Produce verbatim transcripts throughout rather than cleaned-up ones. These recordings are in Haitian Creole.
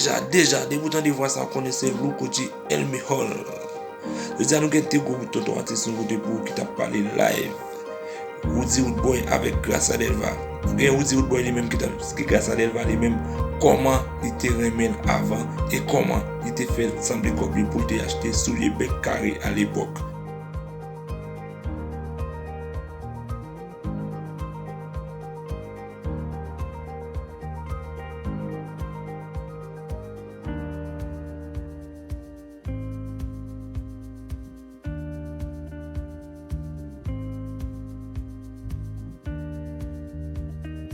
Deja, deja, depi w tande vwa sa, w konnen se Loukoudji El Mejor. Jodi a nou gen de gwo bout tonton atis nou pote pou ou ki t ap pale live. Roody Roodboy avèk Gracia Delva. Gen Roody Roodboy li menm ki t ap, ki Gracia Delva li menm, kòman li te renmen l avan e kòman li te fè l sanble kòb li pou l te achte soulye bèk kare alepòk.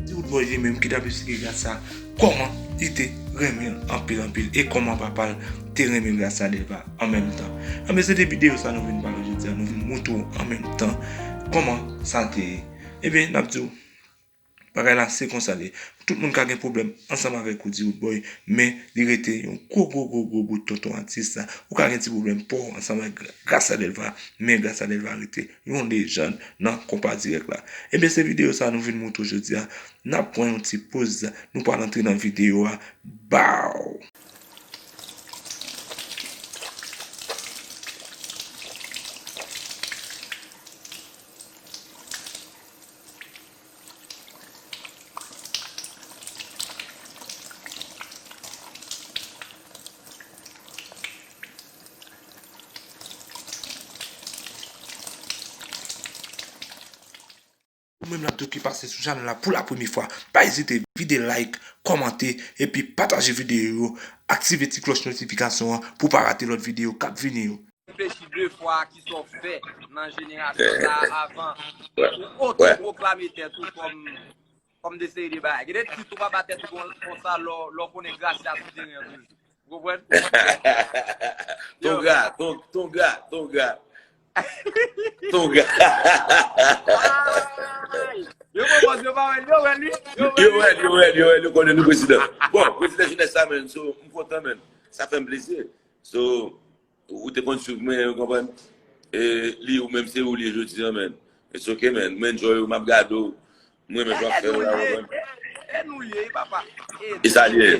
Ti wout bòy li menm ki t ap esplike Gracia kòman li te renmen l anpil anpil e kòman papa l te renmen Gracia Delva an menm tan. Anben, se de videyo sa nou vin pale jodi a, nou vin montre w an menm tan kòman sa te ye. Ebyen, n ap di w, bagay la se konsa l ye. Tout moun ka gen pwoblèm ansanm avèk Roody Roodboy, men li rete yon gwo, gwo, gwo, gwo bout tonton atis la. Ou ka gen ti pwoblèm pa w ansanm avèk Gra-, Gracia Delva, men Gracia Delva rete yon lejann nan konpa dirèk la. Ebyen, se videyo sa nou vin montre w jodi a. N ap pran yon ti poz, nou pral antre nan videyo a. Baw! Ou menm la tou ki pase sou chanèl la pou la premye fwa, pa ezite vide like, kòmante, epi pataje videyo yo, aktive ti klòch notifikasyon an pou w pa rate lòt videyo k ap vini yo. Reflechi de fwa kisa w fè nan jenerasyon sa a avan ou otopwoklame tèt ou kòm, kòm de seri de bagay. Gen de ti tou pa ba tèt ou kon, konsa lè w, lè w konnen Gracia sou teren an toujou. Ou konprann? Tonga, ton, tonga, tonga. Tonga. Ay! Yo konprann, yo pa wè l, yo wè l, wi. Yo wè l, yo wè l, yo wè l, yo konnen nou prezidan. Bon, prezidan jenès la, menn, so, m kontan, menn. Sa fè m plezi. So, ou te konn swiv mwen, ou konprann? E li, ou menm, se ou li ye jodi a, menn. It's ok, menn. Mwen enjoy ou, m ap gade w. Mwen menm jan fè la, ou konprann? E nou ye, papa. E sa li ye.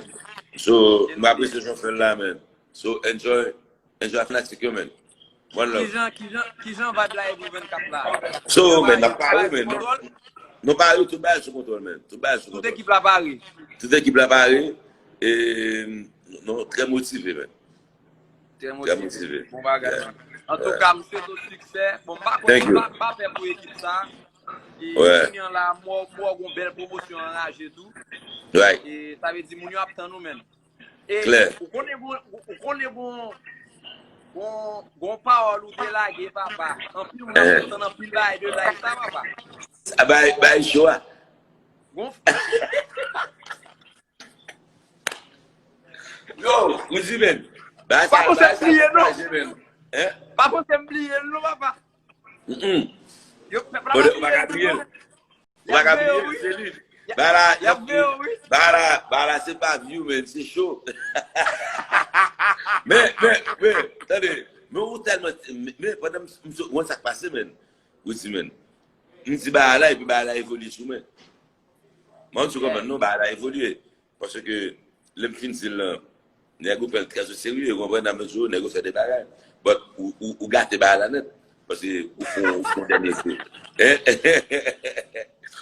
So, m apresye jan fè la, menn. So, enjoy, enjoy fanatik yo, menn. One love. Kijan, kijan, kijan vibe la ye pou vennkat la? So, menn, n ap pare, menn. Nou pare, tout bagay sou kontwòl, menn. Tout bagay sou kontwòl. Tout ekip la pare. Tout ekip la pare. E, nou trè motive, menn. Trè motive. Bon bagay. Antouka, m swete w siksè. Bon, m pa konn, m pa, m pa pè pou ekip sa. E kounye a la, m wè w gon bèl pwomosyon anraje tou. E sa vle di moun yo ap tann ou menm. E ou konnen gon, ou konnen gon, gon, gon pawòl ou te lage, papa. Anpil moun ap tann anpil bagay de live sa, papa. Sa bay, bay cho a. Gon Yo, Roody, menn. Pa panse m bliye l non. Pa panse m bliye l non, papa. Yo, pèp la pa bliye l non. Ou pa ka bliye l, se li. Bala, y ap veye w, wi. Bala, bala, se pa view, menn, se show. Men, men, men, tande, men ou tèlman, men, men pandan m, m, wè sa k pase, menn. Roody, menn. M di bagay la, epi bagay la evolye sou mwen. Mwen, ou konprann non, bagay la evolye. Paske, lè m fin di l lan, nèg yo pran l trè o serye, ou konprann, nan mezi nèg yo fè de bagay. But, ou, ou, ou gate bagay la nèt. Paske, ou fè, ou fè dènye kou. Hein?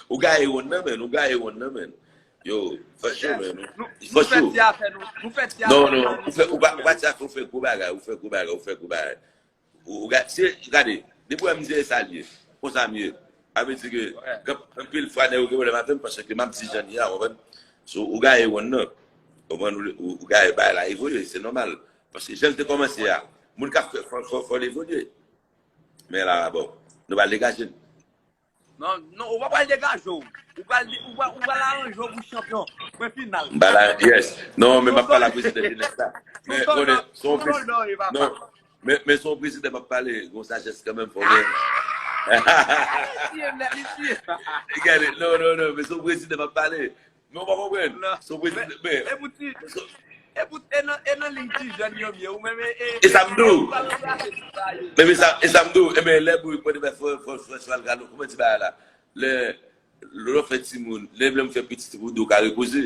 Ou gaye wonn nan, menn, ou gaye wonn nan, menn. Yo, for sure, menn. Nou, nou fè ti afè nou, nou fè ti afè nou. Non, non, ou fè, ou pa, ou pa ti afè, ou fè gwo bagay, ou fè gwo bagay, ou fè gwo bagay. Ou, ou ga-, se, gade, depi w wè m di e sa l ye, konsa m ye. A vle di ke, gen anpil fwa nèg yo gen pwoblèm avè m paske m ap di jan l ye a, w konprann? So, ou gaye wonn nan. Ou konprann? Ou, ou, ou gaye bagay la evolye, se nòmal. Paske jan l te kòmanse a, moun k ap fè, fò, fò, fò l evolye. Men la, bon, nou pral degaje n. Non, non, ou pa pral degaje w. Ou pral, ou pral, ou pral aranje w pou chanpyon. Pwen final. M pa la, yes. Non, men m ap pale a prezidan jenès la. Men, konnen, se yon prezidan, non. Men, men se yon prezidan m ap pale, gon sajès kanmenm, fò gen. Li tiye m nèt, li tiye. Gade, non, non, non, men se yon prezidan m ap pale. Men w pa konprann. Se yon prezidan, men, e pou ti, e pou, e nan, e nan liy ti jèn yo m ye, ou menm, e, e, e sa m di w. Men, men sa, e sa m di w, e men, lè bri pran de fò, fò, fò, fò, kòman di bagay la? Lè, lè w fè timoun, lè, lè m fè pitit pou di w ka repoze.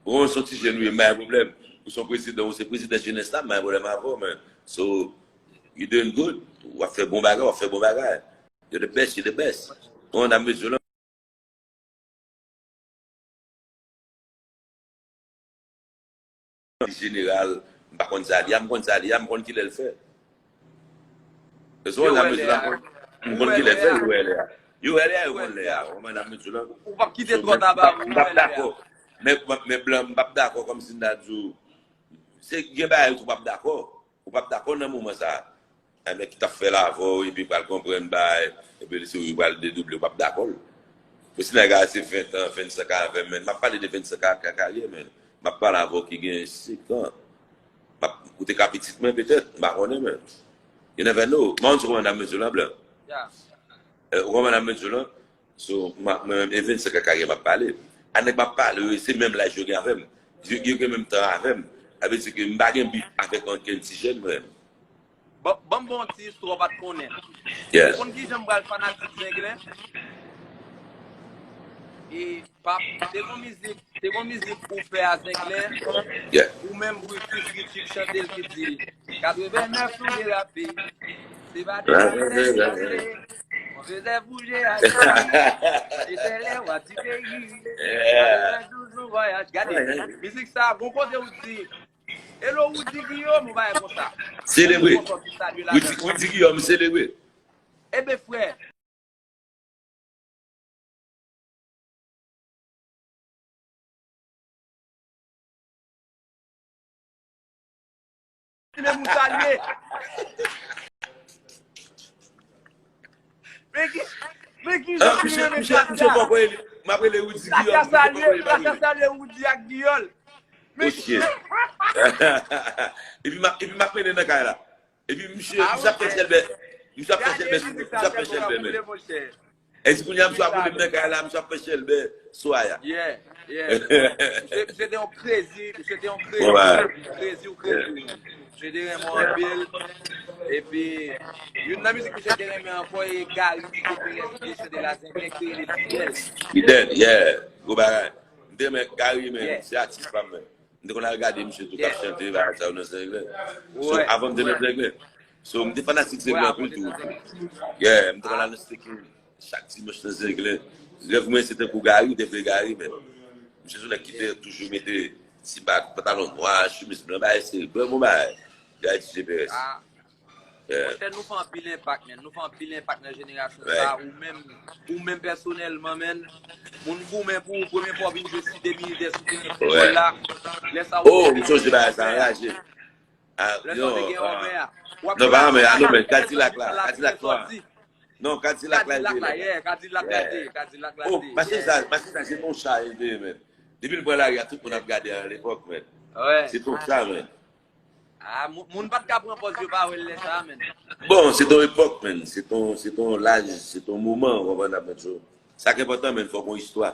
Bon, se yon ti jèn wi, m pa gen pwoblèm. Ou se yon prezidan, ou se prezidan jenès la, m pa gen pwoblèm avè w, men. So, you doing good. W ap fè bon bagay, w ap fè bon bagay. You're the best, you're the best. Bon, n ap mezire lan. Jeneral, m pa konn sa li a, m konn sa li a, m konn kilè l fè. Yo wè lè a. M konn kilè l fè, yo wè lè a. Yo wè lè a, yo konn lè a. Ou konprann sa m di w lan? Ou p ap kite twò ta ba ou, yo wè lè a. Men, men blan, m p ap dakò kòmsi m ta di w, se gen bagay ou p ap dakò. Ou p ap dakò nan moman sa a. Nèg ki t ap fè l avè w, epi pral konprann bagay, epi se ou pral dedouble, ou p ap dakò l. Paske nèg la se ven an, vennsenk an avè m, men. M ap pale de vennsenk an karyè, men. M ap pale avè w ki gen senk an. M ap, ou te ka pitit mwen, petèt, m pa konnen, men. You never know. Mwen, ou konprann sa m di w lan, blan? Eh, ou konprann sa m di w lan? So, mwen menm, e vennsenk an karyè m ap pale. A nèg m ap pale yo, se menm laj yo gen avè m. Yo, yo gen menm tan avè m. Sa vle di ke m pa gen bif avèk ankenn ti jèn, mwen menm. Ban, ban m ba w yon ti istwa w pa t konnen. Yeah. Ou konn kijan m pral fanatik Zenglen? E, pap, te gon mizik, te gon mizik ou fè a Zenglen. Yeah. Ou menm Brutus Richie chante l ki di, katrevennnèf nou derape. Se pa de lè. On faisait bouger Ayiti. E se lè w ap di peyi. Yeah. Katrevendouz nou vwayaj. Gade, mizik sa, gon kote ou di, Hello, Rudy Guillaume, ou bagay konsa. Selebre. Rudy, Rudy Guillaume, selebre. Ebe, frè. Li menm ou salye. Men ki, men ki jan li renmen Chacha. Misye poko eli. M ap rele Rudy Guillaume. Chacha salye, Chacha salye Rudy ak Guillaume. Men ki. Epi m ap, epi m ap mennen nan kay la. Epi misye, misye ap fè chèlbè. Misye ap fè chèlbè, misye ap fè chèlbè, men. E si kounye a misye ap boule m nan kay la, misye ap fè chèlbè swa a. Yeah, yeah. Misye, misye te yon crazy, misye te yon crazy, crazy ou crazy, man. Misye te renmen w anpil. Epi, youn nan mizik misye te renmen ankò, e Gary Perez ki te chante la, Zenglen ki rele Fidèl. Fidèl, yeah. Gwo bagay. M te renmen Gary, men, se atis pa m, men. M te konn al gade misye tou k ap chante bagay sa yo nan Zenglen. So, avan m te nan Zenglen. So, m te fanatik Zenglen anpil tou. Yeah, m te konn al nan Steak Inn chak dimanch nan Zenglen. Rèv mwen se tankou Gary, ou te vle Gary, men. Misye se yon nèg ki te toujou mete ti bag, pantalon nwa, chemiz blan, bagay serye, blan bon bagay. Gary T J Perez. Yeah. Monchè, nou fè anpil enpak, man. Nou fè anpil enpak nan jenerasyon sa. Ou menm, ou menm pèsonèlman, man. Moun goumen pou ou, premye fwa w vin jwe Site Militè sou teren foutbòl la. Lè sa ou... Oh, m sonje bagay sa, anraje. Lè sa ou te gen anmè a. Non, pa anmè a, non, men Kadilak la, Kadilak nwa. Non, Kadilak la, Kadilak la, yeah, Kadilak la te, Kadilak la te. Oh, machin sa, machin sa, se yon cha li te ye, man. Depi l pran lari a, tout moun ap gade a lepòk, man. Se yon cha, man. Ah, moun, moun pa t ka pran pòz yo pa wè l lè sa a, man. Bon, se t on epòk, man. Se t on, se t on laj, se t on moman, ou konprann, ap met yo. Sa k enpòtan, man, fòk gon istwa.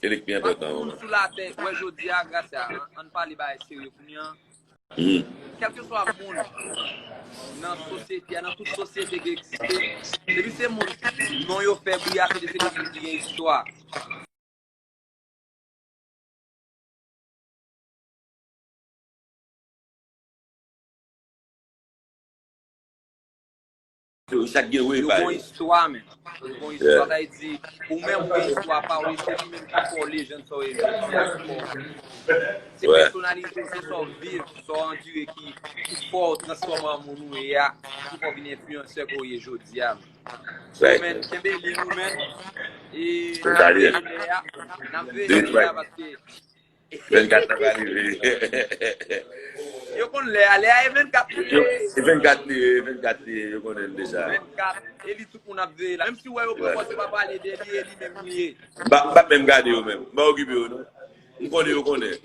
E li k pi enpòtan, man. Tout moun sou latè, wè jodi a, gras a, ann, ann pale bagay serye kounye a. Kèlkeswa moun nan sosyete a, nan tout sosyete ki egziste, depi se moun non yo fè bri a, se de, se de moun ki gen istwa. Yo chak gen wi pa yo. Yo gon istwa, men. Yo gon istwa, sa vle di, ou menm ou gen istwa pa w, e se li menm ki fè w lejann sa w ye jodi a, ki fè w. Se pèsonalite w, se sa w viv, sa w andire ki, ki fè w transfòme an moun ou ye a, ki fè w vin enfliyansè ke w ye jodi a, men. So, men, kenbe liy ou, men. E n ap veye lè a, n ap veye lè a, paske vennkat la pral rive. Yo konn lè a, lè a e vennkat li ye. E vennkat li ye, e vennkat li ye, yo konnen l deja. Vennkat, e li tout moun ap veye la. Menm si w wè yo pran pòz yo pa pale de li, e li menm li ye. M pa, m pa menm gade yo menm. M pa okipe yo, non. M konnen yo konnen.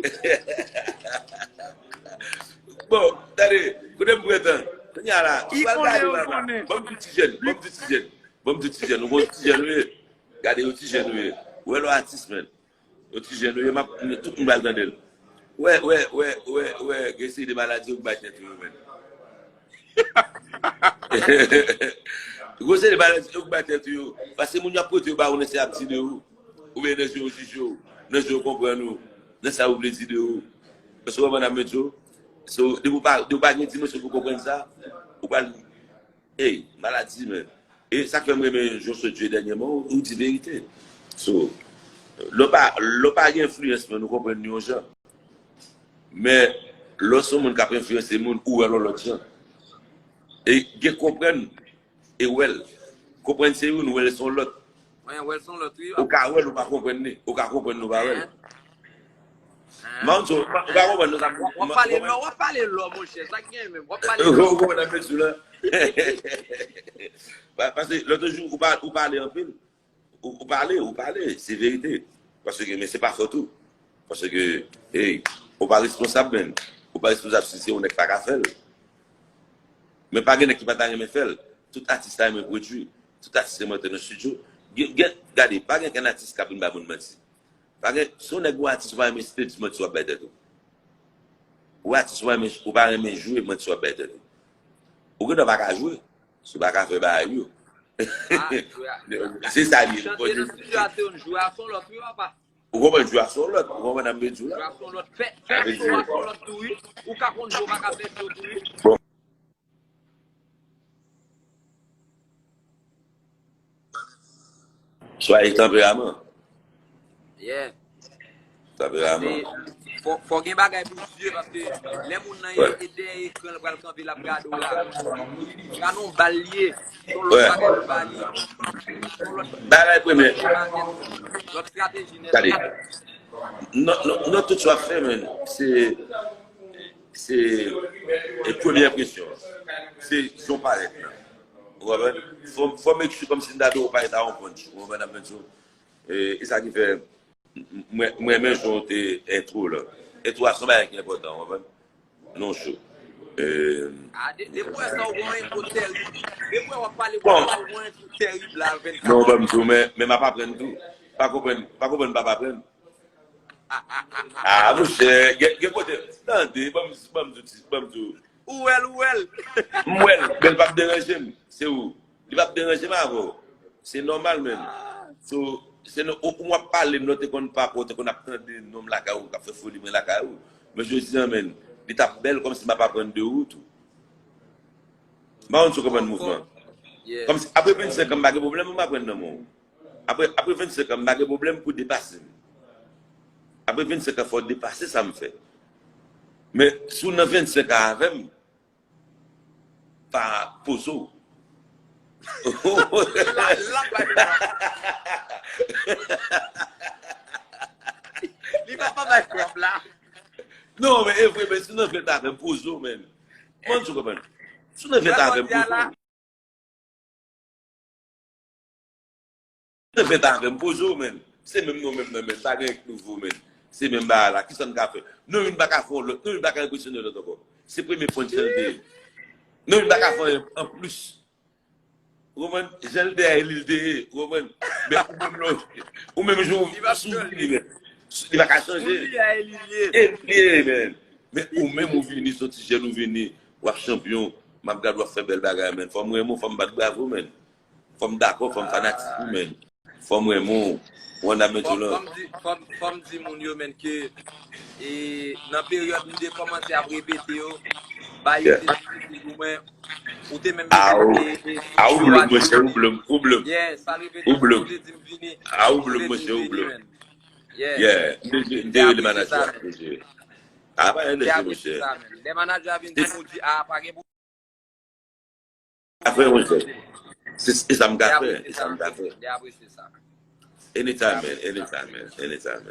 Bon, tande, kote m pran tan? Kounye a la, ou pral gade mama. Ban m di ti jèn, ban m di ti jèn. Ban m di ti jèn, ou konn ti jèn ou ye. Gade yo ti jèn ou ye. Ou wè lè w atis, man. Yon ti jèn ou ye, m ap, tout moun pral tande l. Wè, wè, wè, wè, wè, gen seri de maladi ou k bay tèt ou yo, man. Gen seri de maladi ou k bay tèt ou yo. Paske moun yo ap pote yo ba ou nan sa y ap di de ou. Oubyen nan jan yo jije w, nan jan yo konprann ou, nan sa yo vle di de ou. Èske w konprann sa m vle di w? So, depi w pa, depi w pa gen dimansyon pou w konprann sa, ou pral, ey, maladi, men. E sa k fè m renmen jan w sot jwe dènyèman, ou, ou di verite. So, lè w pa, lè w pa gen enfliyans, men, ou konprann yon jan. Men, lè w se yon moun k ap enfliyanse moun, ou wè l yon lòt jan. E gen konprann e wè l. Konprann se youn, wè l se yon lòt. Mwen, wè l se yon lòt, wi. Ou ka wè l, ou pa konprann li. Ou ka konprann li, ou pa wè l. Hein? Hein? Manso, ou pa konprann nou sa. W ap pale lò, w ap pale lò, monchè. Sa k gen menm, w ap pale lò. Ou konprann sa m vle di w la? Pa-, paske lòt jou, ou pa, ou pale anpil. Ou, ou pale, ou pale, se verite. Paske, men se pa fòt ou. Paske, hey, ou pa responsab, men. Ou pa responsab si se yon nèg pa ka fè l. Men pa gen nèg ki pa ta renmen fè l. Tout atis ta renmen pwodui. Tout atis renmen antre nan estidyo. Gen, gen, gade, pa gen kenn atis k ap vin bay moun manti. Pa gen, si yon nèg ou atis ou pa renmen stage manti w ap bay tèt ou. Ou atis ou pa renmen, ou pa renmen jwe manti w ap bay tèt ou. Ou gendwa pa ka jwe. Si w pa ka fè bagay yo. Ah, jwe a. Se sa li ye. Chante nan estidyo a se youn, jwe a se yon lòt, wi, papa. Ou konprann, jwe a se yon lòt. Ou konprann sa m vle di w la? Jwe a se yon lòt. Fè, fè show a se yon lòt tou, wi. Ou ka konn jwe, ou pa ka fè show tou, wi. Bon. Choisis tanperaman. Yeah. Tanperaman. Paske fò, fò gen bagay pou di, paske lè moun nan ye, e dèyè ekran l pral kanpe, l ap gade w la. Gade yon bal li ye. Yon lòt bagay pou ba li. Yon lòt bagay premye. Lòt estrateji nèt. Gade. Non, non, non, tout sa w ap fè, men, se, se, e premye enpresyon. Se jan w parèt la. Ou konprann? Fò, fò make sure kòmsi m ta di w parèt a yon punch. Ou konprann sa m vle di w? E, e sa ki fè, m, m, mwen, mwen renmen jan w te entwo la. Entwo a se yon bagay ki enpòtan, ou konprann? Non, cho. E, a, de, depi w wè sa, ou gen yon entwo tèrib. Depi w wè w ap pale, w ap pale, ou gen yon entwo tèrib la, vennkat. Non, ban m di w, men, men m ap aprann tou. Pa konprann, pa konprann, pa, pa aprann. Ah, monchè, gen, gen kote, tande, ban m, ban m di w, ban m di w. Ou wè l, ou wè l. M wè l, men l p ap deranje m. Se ou. Li p ap deranje m avè w. Se nòmal, menm. So, se nou, ou, ou w ap pale, m, lè w te konn papa w, te konn ap tande nonm lakay ou, k ap fè foli mwen lakay ou. Men jodi a, menm, li t ap bèl kòmsi m ap aprann de ou tou. M pa konn si w konprann mouvman. Yeah. Kòmsi, apre vennsenk an, m pa gen pwoblèm, m aprann nan men w. Apre, apre vennsenk an, m pa gen pwoblèm pou depase m. Apre vennsenk an, fò w depase sa m fè. Men, si w nan vennsenk an avè m, pa poze w. Li pa, pa bay frap la. Non, men e vre, men si w nan vennsenk an avè m, poze w, men. Mwen, ou konprann? Si w nan vennsenk an avè m, poze w. Nan vennsenk an avè m, poze w, menm. Se menm nou menm nan, menm. Pa gen anyen k nouvo, menm. Se menm bagay la. Kisa n ka fè? Nou youn pa ka fè yon lòt. Nou youn pa ka enpresyone lòt ankò. Se premye punch sa l te ye. Nou youn pa ka fè anyen anplis. Ou konprann? Jan l te ye, li l te ye. Ou konprann? Men ou menm, non. Ou menm, jan w, si w vini, men. Li pa ka chanje. Li pa ka chanje. Li pa ka chanje. E li ye, men. Men ou menm, ou vini, se yon ti jèn, ou vini. W ap chanpyon. M ap gade w ap fè bèl bagay, men. Fò m renmen w, fò m bat bravo, men. Fò m dakò, fò m fanatik ou, men. Fò m renmen w. Wanda Medjoulan. Fò, fò m di, fò m, fò m di moun yo, men, ke, e, nan peryòd m te kòmanse ap repete yo, ba yo te difisil pou mwen. Ou te menm repete, e, e, a, ou blòm, monchè, ou blòm, ou blòm. Yeah, sa repete, ou te di m vini. A, ou blòm, monchè, ou blòm. Yeah. Yeah, m te, m te rele manager a, monchè. A, pa gen de sou, monchè. Lè manager a vin di m, ou di, a, pa gen Afè, monchè. Se, se sa m ka fè, se sa m ka fè. Li apresye sa. Anytime, man, anytime, man, anytime, man.